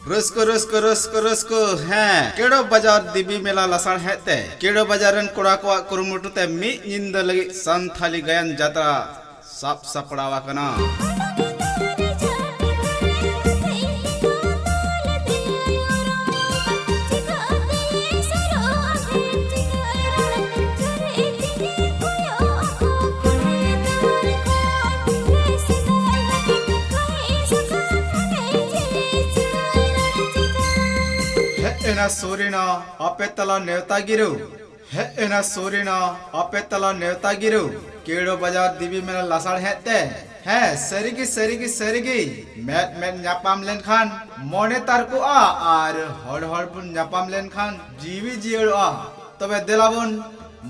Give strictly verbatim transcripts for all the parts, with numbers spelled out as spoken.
ᱨᱟᱹᱥᱠᱟᱹ, ᱨᱟᱹᱥᱠᱟᱹ, ᱨᱟᱹᱥᱠᱟᱹ, ᱨᱟᱹᱥᱠᱟᱹ, ᱦᱮᱸ᱾ ᱠᱮᱲᱚ ᱵᱟᱡᱟᱨ ᱫᱮᱵᱤ ᱢᱮᱞᱟ ᱞᱟᱥᱟᱲᱦᱮᱫ ᱛᱮ ᱠᱮᱲᱚ ᱵᱟᱡᱟᱨ ᱨᱮᱱ ᱠᱚᱲᱟ ᱠᱚᱣᱟᱜ ᱠᱩᱨᱩᱢᱩᱴᱩ ᱛᱮ ᱢᱤᱫ ᱧᱤᱫᱟᱹ ᱞᱟᱹᱜᱤᱫ ᱥᱟᱱᱛᱷᱟᱞᱤ ᱜᱟᱭᱟᱱ ᱡᱟᱛᱨᱟ ᱥᱟᱵ ᱥᱟᱯᱲᱟᱣ ᱟᱠᱟᱱᱟ᱾ ᱦᱮᱡ ᱮᱱᱟ ᱥᱩᱨᱤᱱᱟ ᱟᱯᱮ ᱛᱟᱞᱟ ᱱᱮᱣᱛᱟ ᱜᱤᱨᱟᱹ᱾ ᱦᱮᱡ ᱮᱱᱟ ᱥᱩᱨᱤᱱᱟ ᱟᱯᱮ ᱛᱟᱞᱟ ᱱᱮᱣᱛᱟ ᱜᱤᱨᱟᱹ᱾ ᱠᱮᱲᱚ ᱵᱟᱡᱟᱨ ᱫᱮᱵᱤ ᱢᱮᱞᱟ ᱞᱟᱥᱟᱲᱦᱮᱫ ᱛᱮ, ᱦᱮᱸ, ᱥᱟᱹᱨᱤᱜᱮ, ᱥᱟᱹᱨᱤᱜᱮ, ᱥᱟᱹᱨᱤᱜᱮ, ᱢᱮᱫ ᱢᱮᱫ ᱧᱟᱯᱟᱢ ᱞᱮᱱᱠᱷᱟᱱ ᱢᱚᱱᱮ ᱛᱟᱨᱠᱚᱜᱼᱟ, ᱟᱨ ᱦᱚᱲ ᱦᱚᱲ ᱵᱚᱱ ᱧᱟᱯᱟᱢ ᱞᱮᱱᱠᱷᱟᱱ ᱡᱤᱣᱤ ᱡᱤᱭᱟᱹᱲᱚᱜᱼᱟ᱾ ᱛᱚᱵᱮ ᱫᱮᱞᱟ ᱵᱚᱱ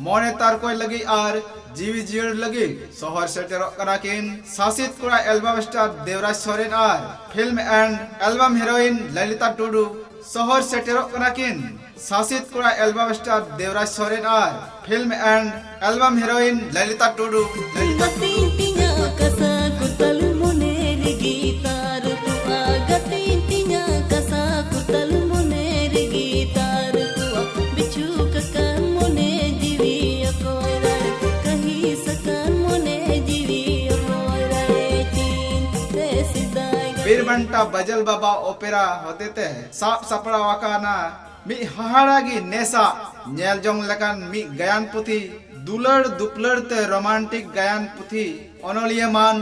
ᱢᱚᱱᱮ ᱛᱟᱨᱠᱚᱭ ᱞᱟᱹᱜᱤᱫ ᱟᱨ ᱡᱤᱣᱤ ᱡᱤᱭᱟᱹᱲ ᱞᱟᱹᱜᱤᱫ ᱥᱚᱦᱚᱨ ᱥᱮᱴᱮᱨᱚᱜ ᱠᱟᱱᱟ ᱠᱤᱱ ᱥᱟᱥᱤᱛ ᱠᱚᱲᱟ ᱮᱞᱵᱟᱢ ᱥᱴᱟᱨ ᱫᱮᱣᱨᱟᱡᱽ ᱥᱚᱨᱮᱱ ᱟᱨ film and album heroine Lalita Tudu. ᱥᱚᱦᱚᱨ ᱥᱮᱴᱮᱨᱚᱜ ᱠᱟᱱᱟ ᱠᱤᱱ ᱥᱟᱥᱤᱛ ᱠᱚᱲᱟ ᱮᱞᱵᱟᱢ ᱥᱴᱟᱨ ᱫᱮᱣᱨᱟᱡᱽ ᱥᱚᱨᱮᱱ ᱟᱨ film and album heroine Lalita Tudu. Lalita ᱜᱟᱛᱮᱧ ᱛᱤᱧᱟ ᱠᱟᱥᱟ ᱠᱚ ᱛᱟᱞ ᱢᱚᱱᱮ ᱨᱮᱜᱮ ᱛᱟᱨ ᱠᱚᱜᱼᱟ᱾ ᱜᱟᱛᱮᱧ ᱛᱤᱧᱟ ᱠᱟᱥᱟ ᱠᱚ ᱛᱟᱞ ᱢᱚᱱᱮ ᱨᱮᱜᱮ ᱛᱟᱨ ᱠᱚᱜᱼᱟ᱾ ᱵᱤᱪᱷᱩ ᱠᱟᱠᱟᱱ ᱢᱚᱱᱮ ᱡᱤᱣᱤ ᱚᱠᱚᱭ ᱨᱟᱲᱮ, ᱠᱟᱹᱦᱤᱥ ᱟᱠᱟᱱ ᱢᱚᱱᱮ ᱡᱤᱣᱤ ᱚᱠᱚᱭ ᱨᱟᱲᱮ ᱪᱤᱱ ᱨᱮ ᱥᱮᱫᱟᱭ ᱜᱟᱛᱮ᱾ ᱵᱤᱨᱵᱟᱱᱴᱟ ᱵᱟᱡᱟᱞ ᱵᱟᱵᱟ ᱚᱯᱮᱨᱟ ᱦᱚᱛᱮᱛᱮ ᱥᱟᱵ ᱥᱟᱯᱲᱟᱣ ᱟᱠᱟᱱᱟ ᱢᱤᱫ ᱦᱟᱦᱟᱲᱟ ᱜᱮ ᱱᱮᱥᱟᱜ ᱧᱮᱞ ᱡᱚᱝ ᱞᱮᱠᱟᱱ ᱢᱤᱫ ᱜᱟᱭᱟᱱ ᱯᱩᱛᱷᱤ, ᱫᱩᱞᱟᱹᱲ ᱫᱩᱯᱞᱟᱹᱲ ᱛᱮ ᱨᱳᱢᱟᱱᱴᱤᱠ ᱜᱟᱭᱟᱱ ᱯᱩᱛᱷᱤ, ᱚᱱᱚᱞᱤᱭᱟᱹ ᱢᱟᱱ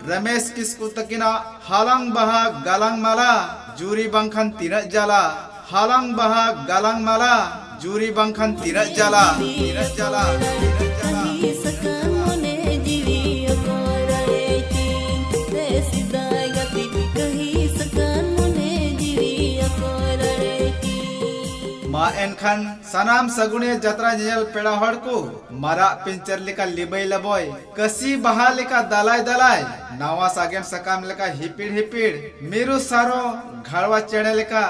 ᱨᱚᱢᱮᱥ ᱠᱤᱥᱠᱩ ᱛᱟᱹᱠᱤᱱᱟᱜ ᱦᱟᱞᱟᱝ ᱵᱟᱦᱟ ᱜᱟᱞᱟᱝ ᱢᱟᱞᱟ, ᱡᱩᱨᱤ ᱵᱟᱝᱠᱷᱟᱱ ᱛᱤᱱᱟᱹᱜ ᱡᱟᱞᱟ, ᱦᱟᱞᱟᱝ ᱵᱟᱦᱟ ᱜᱟᱞᱟᱝ ᱢᱟᱞᱟ, ᱡᱩᱨᱤ ᱵᱟᱝᱠᱷᱟᱱ ᱛᱤᱱᱟᱹᱜ ᱡᱟᱞᱟ, ᱛᱤᱱᱟᱹᱜ ᱡᱟᱞᱟ, ᱛᱤᱱᱟᱹᱜ ᱡᱟᱞᱟ᱾ ᱠᱟᱹᱦᱤᱥ ᱟᱠᱟᱱ ᱢᱚᱱᱮ ᱡᱤᱣᱤ ᱚᱠᱚᱭ ᱨᱟᱲᱮ ᱪᱤᱱ ᱨᱮ ᱥᱮᱫᱟᱭ ᱜᱟᱛᱮ, ᱠᱟᱹᱦᱤᱥ ᱟᱠᱟᱱ ᱢᱚᱱᱮ ᱡᱤᱣᱤ ᱚᱠᱚᱭ ᱨᱟᱲᱮ ᱪᱤᱱ᱾ ᱢᱟ ᱮᱱᱠᱷᱟᱱ ᱥᱟᱱᱟᱢ ᱥᱟᱹᱜᱩᱱᱤᱭᱟᱹ ᱡᱟᱛᱨᱟ ᱧᱮᱧᱮᱞ ᱯᱮᱲᱟ ᱦᱚᱲ ᱠᱚ, ᱢᱟᱨᱟᱜ ᱯᱤᱧᱪᱟᱹᱨ ᱞᱮᱠᱟ ᱞᱤᱵᱟᱹᱭ ᱞᱟᱵᱚᱭ, ᱠᱟᱹᱥᱤ ᱵᱟᱦᱟ ᱞᱮᱠᱟ ᱫᱟᱞᱟᱭ ᱫᱟᱞᱟᱭ, ᱱᱟᱣᱟ ᱥᱟᱜᱮᱱ ᱥᱟᱠᱟᱢ ᱞᱮᱠᱟ ᱦᱤᱯᱤᱲ ᱦᱤᱯᱤᱲ, ᱢᱤᱨᱩ ᱥᱟᱨᱚ ᱜᱷᱟᱲᱣᱟ ᱪᱮᱬᱮ ᱞᱮᱠᱟ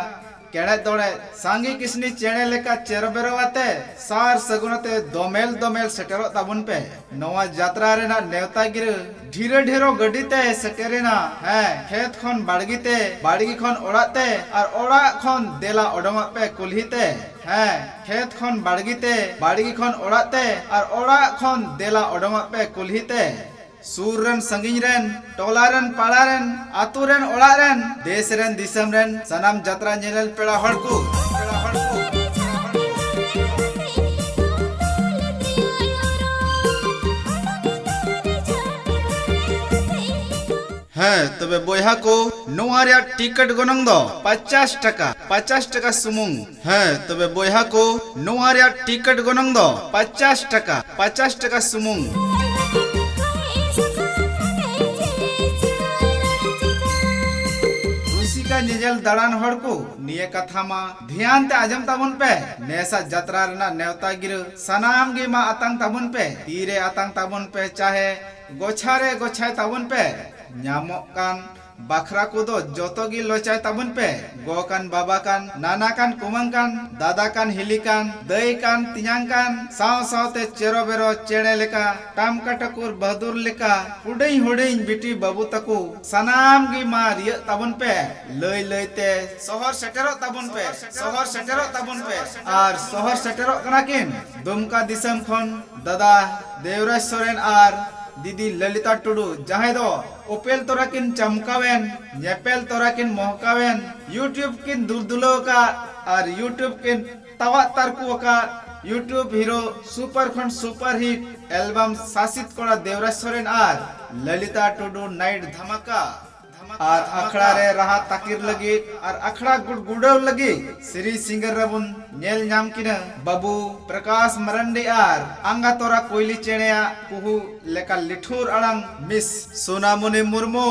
ᱠᱮᱲᱮᱫ ᱫᱚᱲᱮᱫ ᱥᱟᱸᱜᱮ ᱠᱤᱥᱱᱤ ᱪᱮᱬᱮ ᱞᱮᱠᱟ ᱪᱮᱨᱚ ᱵᱮᱨᱚ ᱟᱛᱮ, ᱥᱟᱨ ᱥᱟᱹᱜᱩᱱ ᱟᱛᱮ ᱫᱚᱢᱮᱞ ᱫᱚᱢᱮᱞ ᱥᱮᱴᱮᱨᱚᱜ ᱛᱟᱵᱚᱱ ᱯᱮ᱾ ᱱᱚᱣᱟ ᱡᱟᱛᱨᱟ ᱨᱮᱱᱟᱜ ᱱᱮᱣᱛᱟ ᱜᱤᱨᱟᱹ ᱰᱷᱤᱨᱟᱹ ᱰᱷᱤᱨᱚ ᱜᱟᱹᱰᱤ ᱛᱮ ᱥᱮᱴᱮᱨᱮᱱᱟ᱾ ᱦᱮᱸ, ᱠᱷᱮᱛ ᱠᱷᱚᱱ ᱵᱟᱲᱜᱮ ᱛᱮ, ᱵᱟᱲᱜᱮ ᱠᱷᱚᱱ ᱚᱲᱟᱜ ᱛᱮ, ᱟᱨ ᱚᱲᱟᱜ ᱠᱷᱚᱱ ᱫᱮᱞᱟ ᱚᱰᱚᱝᱚᱜ ᱯᱮ ᱠᱩᱞᱦᱤ ᱛᱮ᱾ ᱦᱮᱸ, ᱠᱷᱮᱛ ᱠᱷᱚᱱ ᱵᱟᱲᱜᱮ ᱛᱮ, ᱵᱟᱲᱜᱮ ᱠᱷᱚᱱ ᱚᱲᱟᱜ ᱛᱮ, ᱟᱨ ᱚᱲᱟᱜ ᱠᱷᱚᱱ ᱫᱮᱞᱟ ᱚᱰᱚᱝᱚᱜ ᱯᱮ ᱠᱩᱞᱦᱤ ᱛᱮ᱾ ᱥᱩᱨ ᱨᱮᱱ ᱥᱟᱺᱜᱤᱧ ᱨᱮᱱ, ᱴᱚᱞᱟ ᱨᱮᱱ ᱯᱟᱲᱟ ᱨᱮᱱ, ᱟᱛᱳ ᱨᱮᱱ ᱚᱲᱟᱜ ᱨᱮᱱ, ᱫᱮᱥ ᱨᱮᱱ ᱫᱤᱥᱚᱢ ᱨᱮᱱ ᱥᱟᱱᱟᱢ ᱡᱟᱛᱨᱟ ᱧᱮᱧᱮᱞ ᱯᱮᱲᱟ ᱦᱚᱲ ᱠᱚ, ᱯᱮᱲᱟ ᱦᱚᱲ ᱠᱚ᱾ ᱦᱮᱸ, ᱛᱚᱵᱮ ᱵᱚᱭᱦᱟ ᱠᱚ, ᱱᱚᱣᱟ ᱨᱮᱭᱟᱜ ᱴᱤᱠᱤᱴ ᱜᱚᱱᱚᱝ ᱫᱚ ᱯᱚᱪᱟᱥ ᱴᱟᱠᱟ, ᱯᱚᱪᱟᱥ ᱴᱟᱠᱟ ᱥᱩᱢᱩᱝ᱾ ᱦᱮᱸ, ᱛᱚᱵᱮ ᱵᱚᱭᱦᱟ ᱠᱚ, ᱱᱚᱣᱟ ᱨᱮᱭᱟᱜ ᱴᱤᱠᱤᱴ ᱜᱚᱱᱚᱝ ᱫᱚ ᱯᱚᱪᱟᱥ ᱴᱟᱠᱟ, ᱯᱚᱪᱟᱥ ᱴᱟᱠᱟ ᱥᱩᱢᱩᱝ᱾ ᱨᱩᱥᱤᱠᱟ ᱧᱮᱧᱮᱞ ᱫᱟᱬᱟᱱ ᱦᱚᱲ ᱠᱚ, ᱱᱤᱭᱟᱹ ᱠᱟᱛᱷᱟ ᱢᱟ ᱫᱷᱮᱭᱟᱱ ᱛᱮ ᱟᱸᱡᱚᱢ ᱛᱟᱵᱚᱱ ᱯᱮ᱾ ᱱᱮᱥᱟᱜ ᱡᱟᱛᱨᱟ ᱨᱮᱱᱟᱜ ᱱᱮᱣᱛᱟ ᱜᱤᱨᱟᱹ ᱥᱟᱱᱟᱢ ᱜᱮ ᱢᱟ ᱟᱛᱟᱝ ᱛᱟᱵᱚᱱ ᱯᱮ, ᱛᱤᱨᱮ ᱟᱛᱟᱝ ᱛᱟᱵᱚᱱ ᱯᱮ, ᱪᱟᱦᱮ ᱜᱚᱪᱷᱟ ᱨᱮ ᱜᱚᱪᱷᱟᱭ ᱛᱟᱵᱚᱱ ᱯᱮ᱾ ᱧᱟᱢᱚᱜ ᱠᱟᱱ ᱵᱟᱠᱷᱨᱟ ᱠᱚᱫᱚ ᱡᱚᱛᱚ ᱜᱮ ᱞᱚᱪᱟᱭ ᱛᱟᱵᱚᱱ ᱯᱮ᱾ ᱜᱚ ᱠᱟᱱ, ᱵᱟᱵᱟ ᱠᱟᱱ, ᱱᱟᱱᱟ ᱠᱟᱱ, ᱠᱩᱢᱟᱹᱝ ᱠᱟᱱ, ᱫᱟᱫᱟ ᱠᱟᱱ, ᱦᱤᱞᱤ ᱠᱟᱱ, ᱫᱟᱹᱭ ᱠᱟᱱ, ᱛᱮᱧᱟᱝ ᱠᱟᱱ, ᱥᱟᱶ ᱥᱟᱶᱛᱮ ᱪᱮᱨᱚ ᱵᱮᱨᱚ ᱪᱮᱬᱮ ᱞᱮᱠᱟ, ᱴᱟᱢᱠᱟ ᱴᱟᱹᱠᱩᱨ ᱵᱟᱦᱟᱫᱩᱨ ᱞᱮᱠᱟ, ᱦᱩᱰᱤᱧ ᱦᱩᱰᱤᱧ ᱵᱤᱴᱤ ᱵᱟᱹᱵᱩ ᱛᱟᱠᱚ, ᱥᱟᱱᱟᱢ ᱜᱮ ᱢᱟ ᱨᱤᱭᱟᱹᱜ ᱛᱟᱵᱚᱱ ᱯᱮ᱾ ᱞᱟᱹᱭ ᱞᱟᱹᱭ ᱛᱮ ᱥᱚᱦᱚᱨ ᱥᱮᱴᱮᱨᱚᱜ ᱛᱟᱵᱚᱱ ᱯᱮ, ᱥᱚᱦᱚᱨ ᱥᱮᱴᱮᱨᱚᱜ ᱛᱟᱵᱚᱱ ᱯᱮ᱾ ᱟᱨ ᱥᱚᱦᱚᱨ ᱥᱮᱴᱮᱨᱚᱜ ᱠᱟᱱᱟ ᱠᱤᱱ ᱫᱩᱢᱠᱟ ᱫᱤᱥᱚᱢ ᱠᱷᱚᱱ ᱫᱟᱫᱟ ᱫᱮᱣᱨᱟᱡᱽ ᱥᱚᱨᱮᱱ ᱟᱨ ᱫᱤᱫᱤ ᱞᱚᱞᱤᱛᱟ ᱴᱩᱰᱩ, ᱡᱟᱦᱟᱸᱭ ᱫᱚ ᱚᱯᱮᱞ ᱛᱚᱨᱟ ᱠᱤᱱ ᱪᱟᱢᱠᱟᱣᱮᱱ, ᱧᱮᱯᱮᱞ ᱛᱚᱨᱟ ᱠᱤᱱ ᱢᱚᱦᱠᱟᱣᱮᱱ, YouTube ᱠᱤᱱ ᱫᱩᱞᱫᱩᱞᱟᱹᱣ ᱟᱠᱟᱫ ᱟᱨ YouTube ᱠᱤᱱ ᱛᱟᱣᱟᱜ ᱛᱟᱨᱠᱩ ᱟᱠᱟᱫ YouTube ᱦᱤᱨᱳ ᱥᱩᱯᱟᱨ ᱠᱷᱚᱱ ᱥᱩᱯᱟᱨ ᱦᱤᱴ ᱮᱞᱵᱟᱢ ᱥᱟᱥᱤᱛ ᱠᱚᱲᱟ ᱫᱮᱣᱨᱟᱡᱽ ᱥᱚᱨᱮᱱ ᱟᱨ ᱞᱚᱞᱤᱛᱟ ᱴᱩᱰᱩ ᱱᱟᱭᱤᱴ ᱫᱷᱟᱢᱟᱠᱟ᱾ ᱟᱨ ᱟᱠᱷᱲᱟ ᱨᱮ ᱨᱟᱦᱟ ᱛᱟᱹᱠᱤᱨ ᱞᱟᱹᱜᱤᱫ ᱟᱨ ᱟᱠᱷᱲᱟ ᱜᱩᱰᱜᱩᱰᱟᱹᱣ ᱞᱟᱹᱜᱤᱫ ᱥᱤᱨᱤ ᱥᱤᱝᱜᱟᱨ ᱨᱮᱵᱚᱱ ᱧᱮᱞ ᱧᱟᱢ ᱠᱤᱱᱟ ᱵᱟᱹᱵᱩ ᱯᱨᱚᱠᱟᱥ ᱢᱟᱨᱟᱱᱰᱤ ᱟᱨ ᱟᱸᱜᱟ ᱛᱚᱨᱟ ᱠᱩᱭᱞᱤ ᱪᱮᱬᱮᱭᱟᱜ ᱠᱩᱦᱩ ᱞᱮᱠᱟ ᱞᱤᱴᱷᱩᱨ ᱟᱲᱟᱝ ᱢᱤᱥ ᱥᱳᱱᱟᱢᱚᱱᱤ ᱢᱩᱨᱢᱩ᱾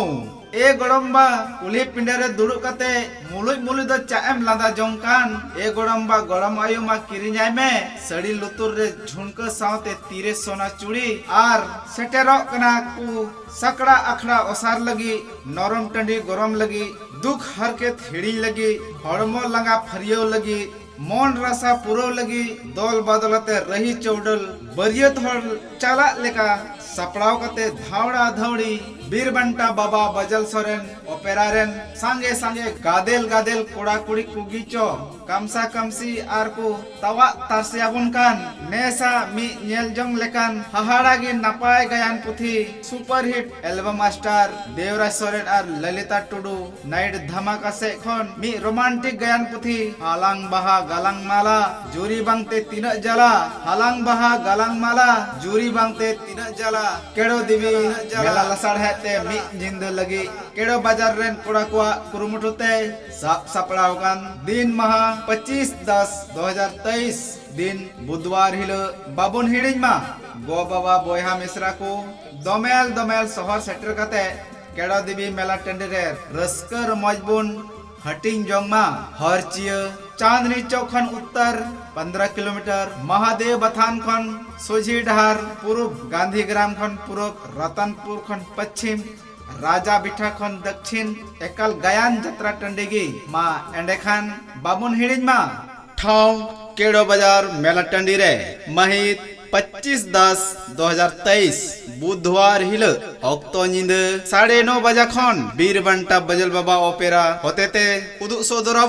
ᱮ ᱜᱚᱲᱚᱢ ᱵᱟ, ᱠᱩᱞᱦᱤ ᱯᱤᱸᱰᱟᱹ ᱨᱮ ᱫᱩᱲᱩᱵ ᱠᱟᱛᱮ ᱢᱩᱞᱩᱡ ᱢᱩᱞᱩᱡ ᱫᱚ ᱪᱟᱜ ᱮᱢ ᱞᱟᱸᱫᱟ ᱡᱚᱝ ᱠᱟᱱ᱾ ᱮ ᱜᱚᱲᱚᱢ ᱵᱟ, ᱜᱚᱲᱚᱢ ᱟᱭᱳ ᱢᱟ ᱠᱤᱨᱤᱧᱟᱭ ᱢᱮ ᱥᱟᱹᱲᱤ ᱞᱩᱛᱩᱨ ᱨᱮ ᱡᱷᱩᱱᱠᱟᱹ ᱥᱟᱶᱛᱮ ᱛᱤᱨᱮ ᱥᱚᱱᱟ ᱪᱩᱲᱤ᱾ ᱟᱨ ᱥᱮᱴᱮᱨᱚᱜ ᱠᱟᱱᱟ ᱠᱚ ᱥᱟᱠᱲᱟ ᱟᱠᱷᱲᱟ ᱚᱥᱟᱨ ᱞᱟᱹᱜᱤᱫ, ᱱᱚᱨᱚᱢ ᱴᱟᱺᱰᱤ ᱜᱚᱨᱚᱢ ᱞᱟᱹᱜᱤᱫ, ᱫᱩᱠ ᱦᱟᱨᱠᱮᱛ ᱦᱤᱲᱤᱧ ᱞᱟᱹᱜᱤᱫ, ᱦᱚᱲᱢᱚ ᱞᱟᱸᱜᱟ ᱯᱷᱟᱹᱨᱭᱟᱹᱣ ᱞᱟᱹᱜᱤᱫ, ᱢᱚᱱ ᱨᱟᱥᱟ ᱯᱩᱨᱟᱹᱣ ᱞᱟᱹᱜᱤᱫ ᱫᱚᱞ ᱵᱟᱫᱚᱞ ᱟᱛᱮ ᱨᱟᱹᱦᱤ ᱪᱚᱣᱰᱟᱹᱞ ᱵᱟᱹᱨᱭᱟᱹᱛ ᱦᱚᱲ ᱪᱟᱞᱟᱜ ᱞᱮᱠᱟ ᱥᱟᱯᱲᱟᱣ ᱠᱟᱛᱮ ᱫᱷᱟᱣᱲᱟ ᱫᱷᱟᱹᱣᱲᱤ ᱵᱤᱨ ᱵᱟᱱᱴᱟ ᱵᱟᱵᱟ ᱵᱟᱡᱟᱞ ᱥᱚᱨᱮᱱ ᱚᱯᱮᱨᱟ ᱨᱮᱱ ᱥᱟᱸᱜᱮ ᱥᱟᱸᱜᱮ ᱜᱟᱫᱮᱞ ᱜᱟᱫᱮᱞ ᱠᱚᱲᱟ ᱠᱩᱲᱤ ᱠᱩᱜᱤ ᱪᱚ ᱠᱟᱢᱥᱟ ᱠᱟᱢᱥᱤ ᱟᱨ ᱠᱚ ᱛᱟᱣᱟᱜ ᱛᱟᱨᱥᱮ ᱟᱵᱚᱱ ᱠᱟᱱ ᱱᱮᱥᱟ ᱢᱤᱫ ᱧᱮᱞ ᱡᱚᱝ ᱞᱮᱠᱟᱱ ᱦᱟᱦᱟᱲᱟ ᱜᱮ ᱱᱟᱯᱟᱭ ᱜᱟᱭᱟᱱ ᱯᱩᱛᱷᱤ super hit album master Devraj Soren ᱟᱨ ᱞᱚᱞᱤᱛᱟ ᱴᱩᱰᱩ ᱱᱟᱭᱤᱴ ᱫᱷᱟᱢᱟᱠᱟ ᱥᱮᱫ ᱠᱷᱚᱱ ᱢᱤᱫ ᱨᱳᱢᱟᱱᱴᱤᱠ ᱜᱟᱭᱟᱱ ᱯᱩᱛᱷᱤ ᱦᱟᱞᱟᱝ ᱵᱟᱦᱟ ᱜᱟᱞᱟᱝ ᱢᱟᱞᱟ ᱡᱩᱨᱤ ᱵᱟᱝᱛᱮ ᱛᱤᱱᱟᱹᱜ ᱡᱟᱞᱟ, ᱦᱟᱞᱟᱝ ᱵᱟᱦᱟ ᱜᱟᱞᱟᱝ ᱢᱟᱞᱟ ᱡᱩᱨᱤ ᱵᱟᱝᱛᱮ ᱛᱤᱱᱟᱹᱜ ᱡᱟᱞᱟ, ᱠᱮᱲᱚ ᱫᱮᱵᱤ ᱢᱮᱞᱟ ᱞᱟᱥᱟᱲᱦᱮᱫ ᱛᱮ ᱢᱤᱫ ᱧᱤᱫᱟᱹ ᱞᱟᱹᱜᱤᱫ ᱠᱮᱲᱚ ᱵᱟᱡᱟᱨ ᱨᱮᱱ ᱠᱚᱲᱟ ᱠᱚᱣᱟᱜ ᱠᱩᱨᱩᱢᱩᱴᱩ ᱛᱮ ᱥᱟᱵ ᱥᱟᱯᱲᱟᱣ ᱟᱠᱟᱱ ᱫᱤᱱ ᱢᱟᱦᱟ ᱯᱚᱸᱪᱤᱥ ᱫᱚᱥ ᱫᱩ ᱦᱟᱡᱟᱨ ᱛᱮᱭᱤᱥ ᱫᱤᱱ ᱵᱩᱫᱷᱣᱟᱨ ᱦᱤᱞᱳᱜ ᱵᱟᱵᱚᱱ ᱦᱤᱲᱤᱧ ᱢᱟ ᱜᱚ ᱵᱟᱵᱟ ᱵᱚᱭᱦᱟ ᱢᱤᱥᱨᱟ ᱠᱚ ᱫᱚᱢᱮᱞ ᱫᱚᱢᱮᱞ ᱥᱚᱦᱚᱨ ᱥᱮᱴᱮᱨ ᱠᱟᱛᱮ ᱠᱮᱲᱚ ᱫᱮᱵᱤ ᱢᱮᱞᱟ ᱴᱟᱺᱰᱤ ᱨᱮ ᱨᱟᱹᱥᱠᱟᱹ ᱨᱚᱢᱚᱡᱽ ᱵᱚᱱ ᱦᱟᱹᱴᱤᱧ ᱡᱚᱝ ᱢᱟ᱾ ᱦᱚᱨᱪᱤᱭᱟᱹ ᱪᱟᱸᱫᱽᱱᱤ ᱪᱚᱠ ᱠᱷᱚᱱ ᱩᱛᱛᱚᱨ ᱯᱚᱱᱫᱽᱨᱚ ᱠᱤᱞᱳᱢᱤᱴᱟᱨ, ᱢᱚᱦᱟᱫᱮᱣ ᱵᱟᱛᱷᱟᱱ ᱠᱷᱚᱱ ᱥᱚᱡᱷᱤ ᱰᱟᱦᱟᱨ ᱯᱩᱨᱩᱵ, ᱜᱟᱱᱫᱷᱤᱜᱨᱟᱢ ᱠᱷᱚᱱ ᱯᱩᱨᱩᱵ, ᱨᱟᱛᱟᱱᱯᱩᱨ ᱠᱷᱚᱱ ᱯᱚᱪᱷᱤᱢ, ᱨᱟᱡᱟ ᱵᱤᱴᱷᱟ ᱠᱷᱚᱱ ᱫᱚᱠᱷᱤᱱ, ᱮᱠᱟᱞ ᱜᱟᱭᱟᱱ ᱡᱟᱛᱨᱟ ᱴᱟᱺᱰᱤ ᱜᱮ᱾ ᱢᱟ ᱮᱸᱰᱮᱠᱷᱟᱱ ᱵᱟᱵᱚᱱ ᱦᱤᱲᱤᱧ ᱢᱟ᱾ ᱴᱷᱟᱶ ᱠᱮᱲᱚ ᱵᱟᱡᱟᱨ ᱢᱮᱞᱟ ᱴᱟᱺᱰᱤ ᱨᱮ ᱢᱟᱹᱦᱤᱛ ᱯᱚᱸᱪᱤᱥ ᱫᱚᱥ ᱫᱩ ᱦᱟᱡᱟᱨ ᱛᱮᱭᱤᱥ ᱵᱩᱫᱷᱣᱟᱨ ᱦᱤᱞᱳᱜ ᱚᱠᱛᱚ ᱧᱤᱫᱟᱹ ᱥᱟᱲᱮ ᱱᱚ ᱵᱟᱡᱟ ᱠᱷᱚᱱ ᱵᱤᱨ ᱵᱟᱱᱴᱟ ᱵᱟᱡᱟᱞ ᱵᱟᱵᱟ ᱚᱯᱮᱨᱟ ᱦᱚᱛᱮᱛᱮ ᱩᱫᱩᱜ ᱥᱚᱫᱚᱨ